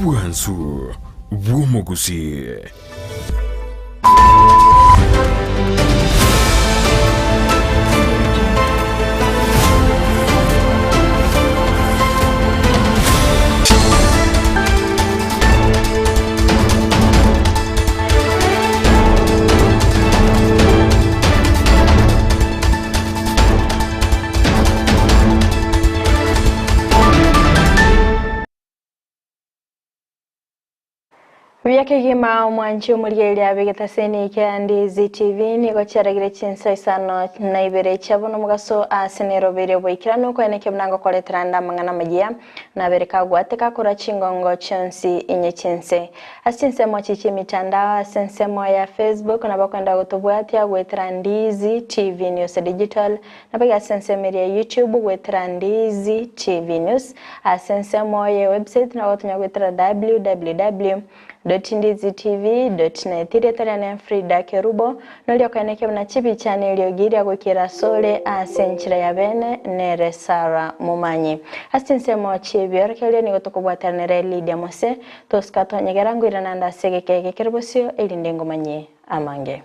Obwansu bw'omogusii. Buya kegima omwanchi omorigereria abegete ase eniki ya Ndizi TV nigo chiaragire chinsa isano na ibere chia bono omogaso ase Nairobi erio boikeranu koenekia buna ngokoretera ande amang'ana amayia nabere kagwateka korwa chingongo chionsi inye chinse. Ase chinsemo echi chi'emitandao ase ensemo ya Facebook nabo okoenda gotobwatia goetera Ndizi TV News Digital, nabo iga ase ensemo eria ya YouTube goetera Ndizi TV News, ase ensemo ye website nabo ogotonya goetera www dot ndizi tv dot net. Erieta riane Frida Kerubo, noria okoenekia buna chibicha na eriogi ria goikera asore ase enchera ya bene nere Sarah Momanyi. Ase chinsemo chi'ebiorokererio nigo tokobwatana nere Lydia Mose, Tosika twanyegera ngoirana ande ase egeka eke kere bosio, erinde ngomanyie amange.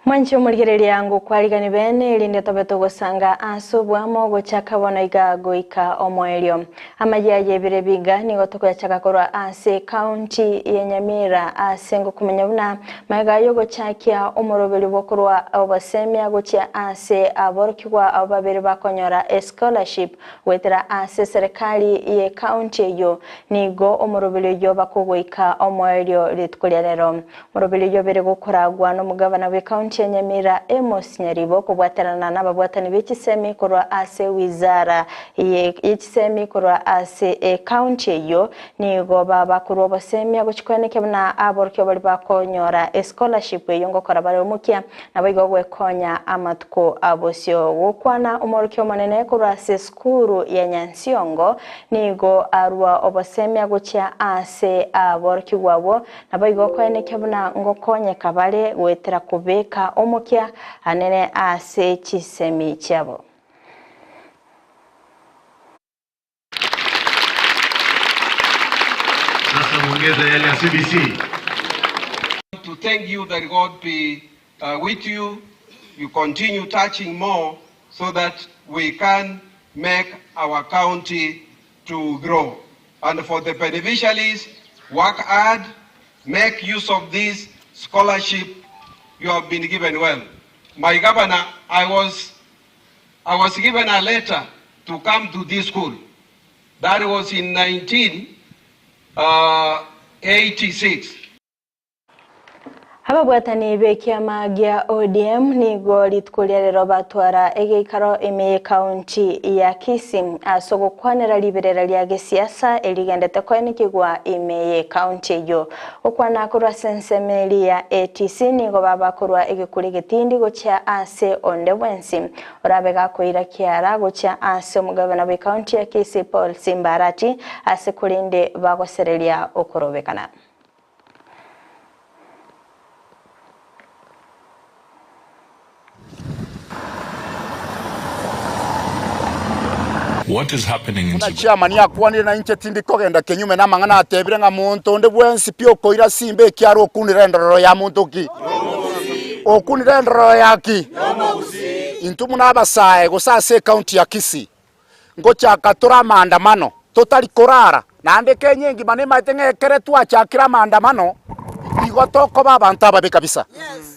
Mwanche omorigereria ngokwarigani bene, erinde tobe togosanga ase oboamo gochaka bono iga goika omoerio. Amayia y'ebiro ebiga nigo tokoyachaka korwa ase ekaunti ya Nyamira ase ngokomanya buna magega y'ogochakia omoroberio bw'okorwa obosemia gochia ase aborokigwa abwo babere bakonyora escholarship goetera ase eserekari y'ekaunti eyio nigo omoroberio oyio bakogoika omoerio rituko ria rero. Moroberio oyio gokoragwa nomogavana bw'ekaunti ya Nyamira Amos Nyaribo kobwaterana nababwatani be chisemi korwa ase wizara ye chisemi korwa ase ekaunti eyio nigo babakorwa obosemia gochia koenekia buna aborokigwa baria bakonyora escholarship eyio ngokora bare omokia naboigo gwekonya amatuko abosio. Gokwana omorokia omonene korwa ase esukuru ya Nyansiongo nigo arwa obosemia gochia ase aborokigwa abwo Naboigo koenekia buna ngokonyeka bare goetera kobeka omokia anene ase chisemi chiabo. Sasa muongeze yale ya CBC. To thank you that God be uh, with you. You continue touching more so that we can make our county to grow. And for the beneficiaries, work hard, make use of this scholarship you have been given well. My governor, I was, I was given a letter to come to this school. That was in 1986. Ababwatani b'ekiama gia ODM nigo rituko ria rero batwara egeikaro ime y'ekaunti ya Kisii ase ogokwanera riberera ria gesiasa erigendete koenekigwa ime y'ekaunti eyio. Gokwana korwa ase ensemo eria ya ATC nigo babakorwa egekuri egetindi gochia ase onde bwensi orabe gakoira kiara gochia ase omogabana bw'ekaunti ya Kisii Paul Simba Arati ase korende bagosereria okorobekana. What is happening in Buna chiamani akwanire na inche tindi kogenda kinyume namang'ana atebire ng'a monto onde bwensi pi okoira simba ekiara okunire endorero ya monto ki? Okunire endorero ya ki? Intwe buna abasae gose ase ecounty ya Kisii Ngochaka tore amaandamano, totari korara, naende Kenya engima nemaete ng'a ekere twachakire amaandamano, igo tokoba abanto ababe kabisa.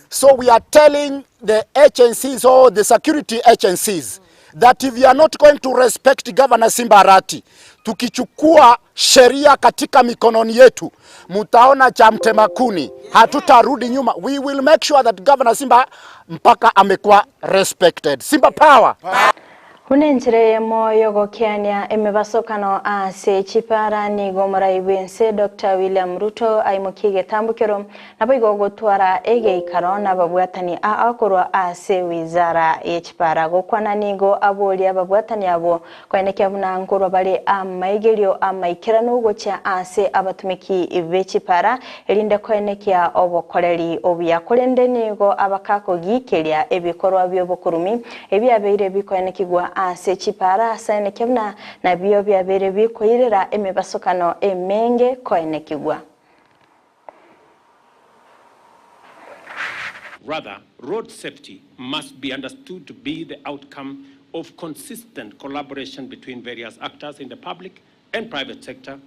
So we are telling the agencies or the security agencies that if you are not going to respect Governor Simba Arati, tukichukua sheria katika mikononi yetu, mutaona cha mtema kuni, hatutarudi nyuma. We will make sure that Governor Simba mpaka amekuwa respected. Simba power. Buna enchera eyemo y'ogokeania emebasokano ase chipara nigo omorai bw'ense Doctor William Ruto aimokie egetambokero naboigo gotwara egeikaro nababwatani aa korwa ase wizara ye chipara. Gokwana nigo aboria ababwatani abwo koenekia buna nkorwa bare amaigerio amaikeranu gochia ase abatumiki be chipara erinde koenekia obokoreri obuya. Korende nigo abakakogikeria ebikorwa bi'obokurumi ebiabeire bikoenekigwa ase chipara ase enekia buna nabio biabeire bikoirera emebasokano emenge koenekigwa. Rather, road safety must be understood to be the outcome of consistent collaboration between various actors in the public and private sector,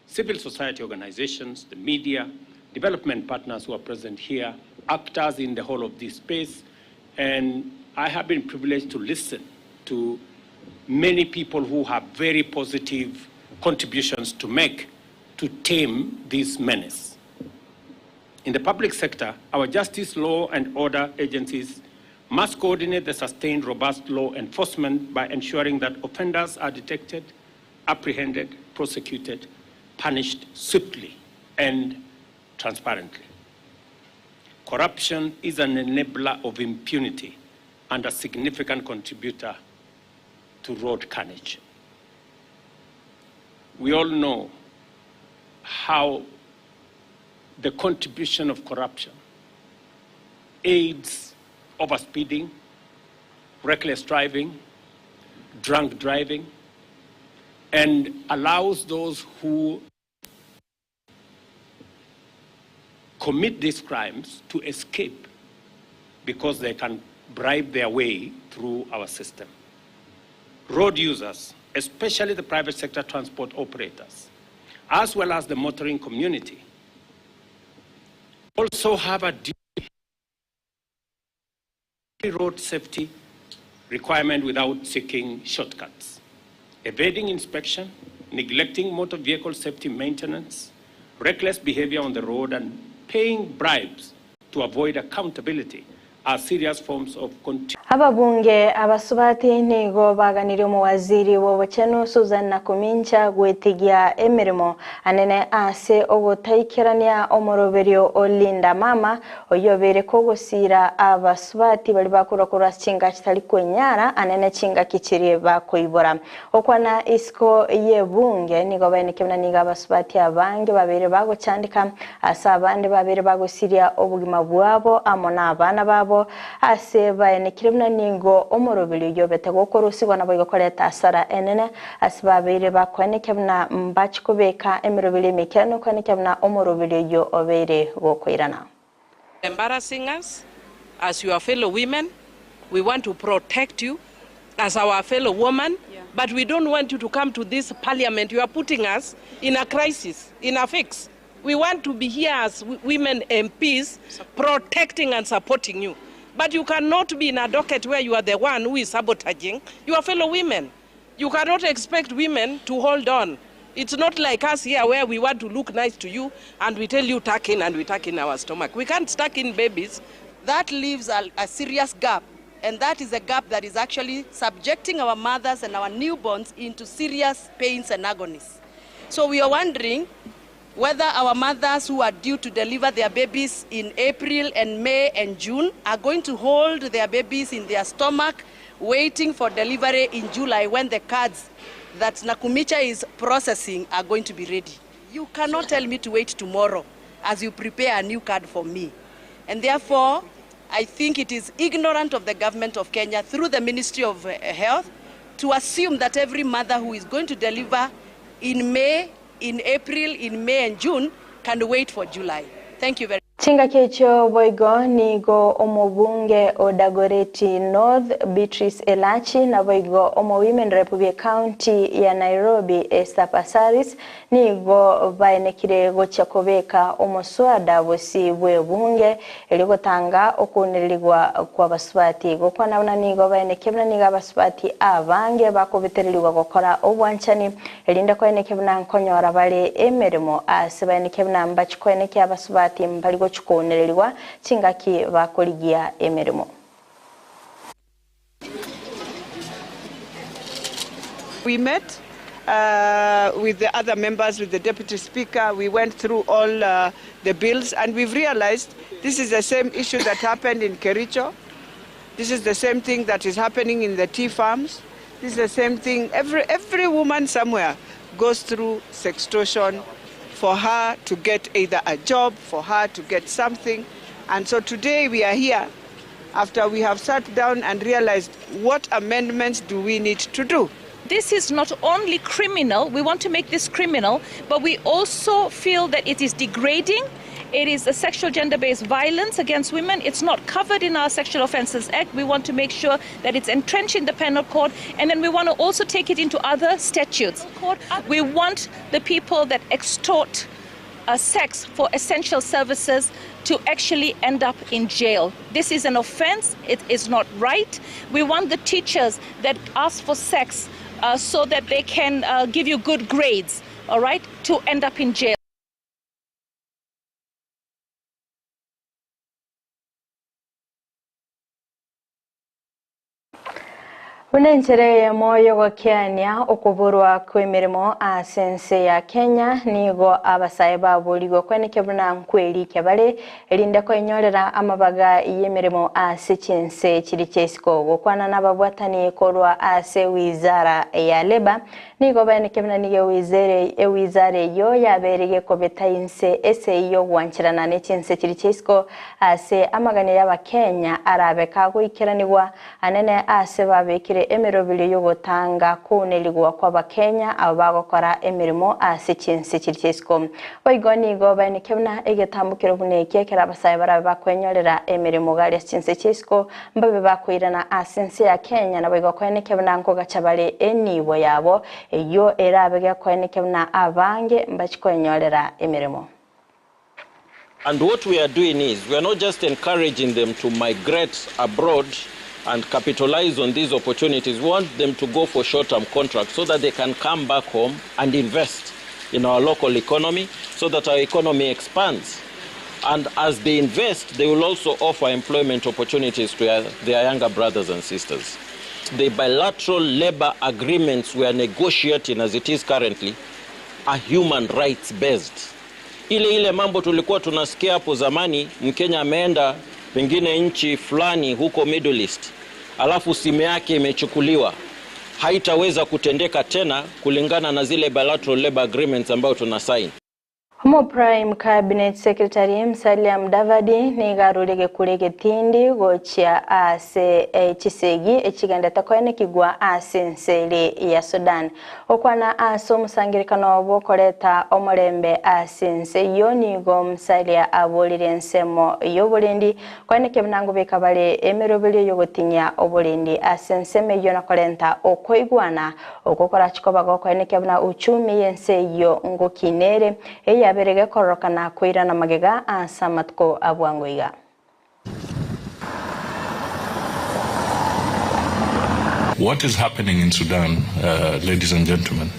civil society organizations, the media, development partners who are present here, actors in the whole of this space. And I have been privileged to listen to many people who have very positive contributions to make to tame this menace. In the public sector, our justice, law, and order agencies must coordinate the sustained, robust law enforcement by ensuring that offenders are detected, apprehended, prosecuted, punished swiftly and transparently. Corruption is an enabler of impunity and a significant contributor to road carnage. We all know how the contribution of corruption aids overspeeding, reckless driving, drunk driving, and allows those who commit these crimes to escape because they can bribe their way through our system. Road users, especially the private sector transport operators, as well as the motoring community, also have a duty road safety requirement without seeking shortcuts. Evading inspection, neglecting motor vehicle safety maintenance, reckless behavior on the road, and paying bribes to avoid accountability are serious forms of continued Ababunge abasubati nigo baganirie omowaziri bw'obochenu Susan Nakumincha gwetigia emeremo anene ase ogotaikerania omoroberio o Linda Mama oyio obeire kogosira abasubati baria bakorwa korwa ase chingaki chitari kwenyara anene chingaki chiria bakoibora. Gokwana isiko y'ebunge nigo baenekia buna nigo abasubati abange babeire bagochandeka ase abande babeire bagosiria obogima bwabo amo nabana babo ase baenekire buna nigo omoroberi oyio obete gokorusigwa naboigo koreta asara enene ase babeire bakoenekia buna mbachi kobeka emeroberi emekirano okoenekia buna omoroberi oyio obeire gokoirana. Embarrassing us as your fellow women, we want to protect you as our fellow woman, but we don't want you to come to this parliament. You are putting us in a crisis, in a fix. We want to be here as women MPs protecting and supporting you. But you cannot be in a docket where you are the one who is sabotaging your fellow women. You cannot expect women to hold on. It's not like us here where we want to look nice to you and we tell you tuck in and we tuck in our stomach. We can't tuck in babies. That leaves a serious gap, and that is a gap that is actually subjecting our mothers and our newborns into serious pains and agonies. So we are wondering whether our mothers who are due to deliver their babies in April and May and June are going to hold their babies in their stomach waiting for delivery in July when the cards that Nakhumicha is processing are going to be ready. You cannot tell me to wait tomorrow as you prepare a new card for me. And therefore, I think it is ignorant of the government of Kenya through the Ministry of Health to assume that every mother who is going to deliver in May, in April, in May and June can wait for July. Thank you very much. Chingaki echio boigo nigo omobunge o Dagoretti North Beatrice Elachi naboigo omo Women Rep bwe county ya Nairobi Esther Passaris nigo baenekire gochia kobeka omoswada bosi bwe bunge eri gotanga okunererigwa kwa basubati gokwana buna nigo baenekia buna nigo abasubati abange bakobetererigwa gokora obwanchani erinde koenekia buna nkonyora bare emeremo ase baenekia buna mbachikoenekia abasubati mbari gochikonererigwa chingaki bakorigia emeremo. We met with the other members, with the Deputy Speaker. We went through all the bills and we've realized this is the same issue that happened in Kericho. This is the same thing that is happening in the tea farms. This is the same thing. Every, every woman somewhere goes through sextortion for her to get either a job, for her to get something. And so today we are here after we have sat down and realized what amendments do we need to do. This is not only criminal, we want to make this criminal, but we also feel that it is degrading. It is a sexual gender-based violence against women. It's not covered in our Sexual Offences Act. We want to make sure that it's entrenched in the penal code, and then we want to also take it into other statutes. We want the people that extort sex for essential services to actually end up in jail. This is an offense. It is not right. We want the teachers that ask for sex so that they can give you good grades, all right, to end up in jail. Buna enchera eyemo y'ogokeania okoborwa kw'emeremo ase ense ya Kenya, nigo abasae baborigwe kwenekia buna nkwerikia bare erinde koinyorera amabaga y'emeremo ase chinse chiria chia isiko. Gokwana nababwatani korwa ase wizara ya Labour, nigo baenekia buna nigo ewizara eyio yabeire gekobeta inse ase ey'ogwancherana ne chinse chiria chia isiko ase amagania y'Abakenya arabe kagoikeranigwa anene ase babekire emeroberio y'ogotanga kounerigwa kw'Abakenya abo bagokora emeremo ase chinse chiria chia isiko. Boigo nigo baenekia buna egetambokero buna eki ekero abasae barabe bakwenyorera emeremo gari ase chinse chia isiko mbabe bakoirana ase ense ya Kenya naboigo koenekia buna nkogacha bare enibo yabo eyio erabe gekoenekia buna abange mbachikwenyorera emeremo. And what we are doing is, we are not just encouraging them to migrate abroad and capitalize on these opportunities. We want them to go for short-term contracts so that they can come back home and invest in our local economy so that our economy expands. And as they invest, they will also offer employment opportunities to their younger brothers and sisters. The bilateral labor agreements we are negotiating as it is currently are human rights based. Ile ile mambo tulikuwa tunasikia hapo zamani, Mkenya ameenda pengine nchi fulani huko Middle East, alafu simu yake imechukuliwa, haitaweza kutendeka tena kulingana na zile bilateral labor agreements ambayo tuna sign. Omo Prime Cabinet Secretary Musalia Mudavadi nigo arure gekura egetindi gochia ase chisegi echigendete koenekigwa ase ense ere ya Sudan. Okwana ase omosangerekano bwokoreta omorembe ase ense eyio nigo Musalia aborire ensemo y'oborendi koenekia buna ngobeka bare emeroberio y'ogotinyia oborendi ase ensemo eyio na korenta okoigwana okwo korachikoba gokoenekia buna uchumi y'ense eyio ngokinere eyabere gekororokana koirana magega ase amatuko abwango iga. What is happening in Sudan, ladies and gentlemen,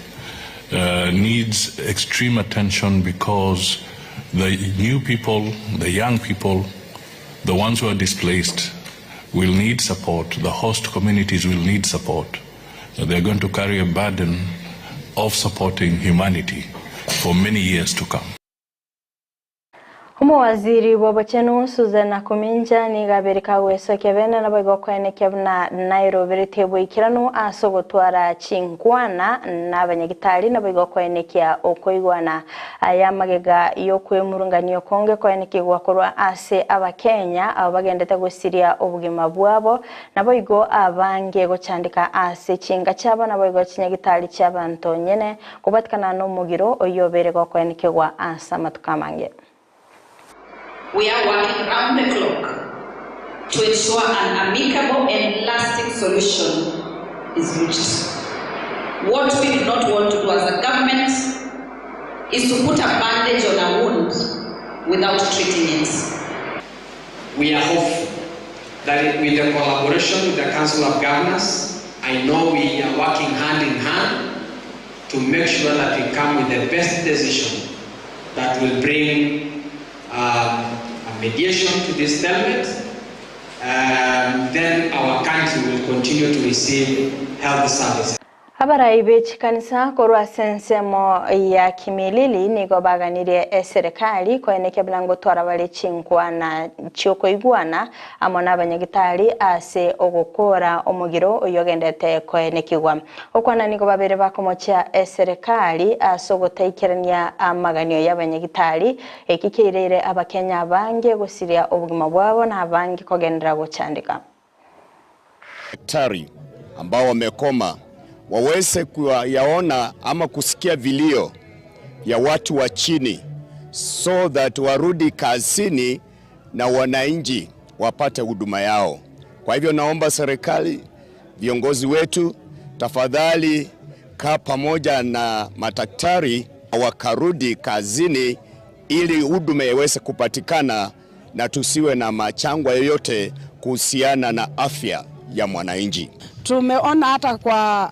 needs extreme attention because the new people, the young people, the ones who are displaced will need support. The host communities will need support. They're going to carry a burden of supporting humanity for many years to come. Omowaziri bw'obochenu Susan Nakuminja nigo abereka gwesokia bene naboigo koenekia buna Nairobi boikeranu ase ogotwara chinkwana na abanyagitari naboigo koenekia okoigwana aya magega y'okwemurungania okonge koenekigwa korwa ase Abakenya abo bagendete gosiria obogima bwabo naboigo abange gochandika ase chinga chiabo naboigo chinyagitari chi'abanto nyene kobatikana n'omogiro oyo obere gokoenekigwa ase amatuko amange. We are working round the clock to ensure an amicable and lasting solution is reached. What we do not want to do as a government is to put a bandage on a wound without treating it. We are hopeful that with the collaboration with the Council of Governors, I know we are working hand in hand to make sure that we come with the best decision that will bring a mediation to this stalemate. Then our country will continue to receive health services. Abarai be chikanisa korwa ase ensemo ya Kimilili nigo baganirie eserekari koenekia buna ngotwara bare chinkwana chi'okoigwana amo nabanyagitari ase ogokora omogiro oyio ogendete koenekigwa. Okwana nigo babere bakomochia eserekari ase ogotaikerania amaganio y'abanyagitari, eki keireire abakenya abange gosiria obogima bwabo na abange kogenderera gochandeka. Daktari ambao wamekoma waweze kuyaona ama kusikia vilio ya watu wa chini so that warudi kazini na wananchi wapate huduma yao. Kwa hivyo naomba serikali, viongozi wetu, tafadhali kaa pamoja na madaktari wakarudi kazini ili huduma iweze kupatikana na tusiwe na machangwa yoyote kuhusiana na afya ya mwananchi. Tumeona hata kwa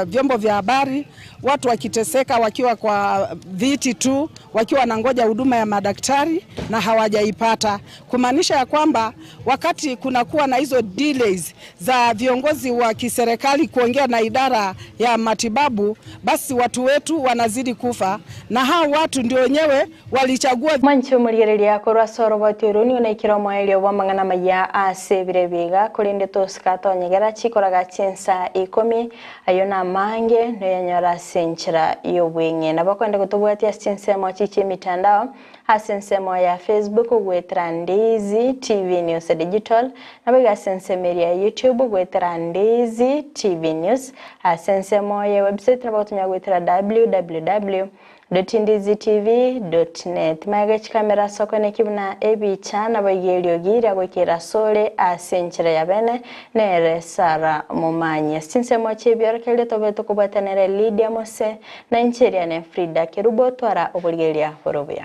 vyombo vya habari watu wakiteseka wakiwa kwa viti tu wakiwa wanangoja huduma ya madaktari na hawajaipata, kumaanisha ya kwamba wakati kunakuwa na hizo delays za viongozi wa kiserikali kuongea na idara ya matibabu, basi watu wetu wanazidi kufa, na hao watu ndio wenyewe walichagua. Mwanchi omorigereria korwa ase oroboti oro nigo naikire omoerio bwa amang'ana amaya ase ebire biga korende tosika tonyegera chikoraga chinsa ikomi ayo namange noyanyora ase enchera ya obweng'e. Nabo okoenda gotobwatia ase chinsemo chichia emitandao ase ensemo ya Facebook goetera Ndizi TV News Digital, naboigo ase ensemo eria ya YouTube goetera Ndizi TV News, ase ensemo ya ewebsite nabo ogotonya goetera www. Ndizitv.net. Magega chikamera ase okoeneki buna ebicha naboigo eriogi ria goikera asore ase enchera ya bene nere Sarah Momanyi. Ase chinsemo chi'ebiorokererio tobe tokobwata nere Lydia Mose na inche eriane Frida Kerubo twara oborigereria bore obuya.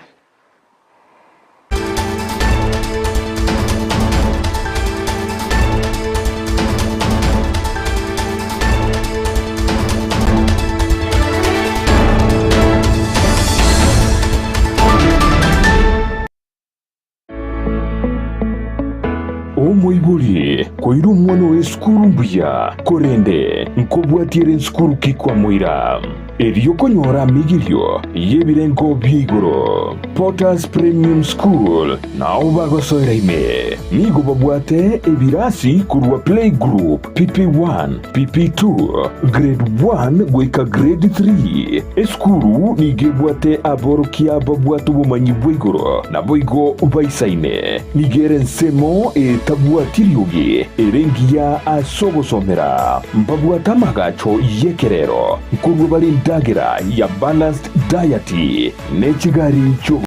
Omoibori koira omwana oye esukuru mbuya, korende nkobwatia ere nsukuru ki kwamoira? Erio konyora amigirio y'ebirengo bia igoro. Potter's Premium School nao bagosoera ime. Nigo babwate ebirasi korwa Playgroup, PP1, PP2, Grade 1 goika Grade 3. Esukuru nigo ebwate aborokia babwate obomanyi bwa igoro naboigo baisaine. Nigo ere ensemo etabwati riogi ere engiya ase ogosomera. Mbabwate amagacho y'ekerero nkorua bare endagera ya balanced diet ne chigari chio.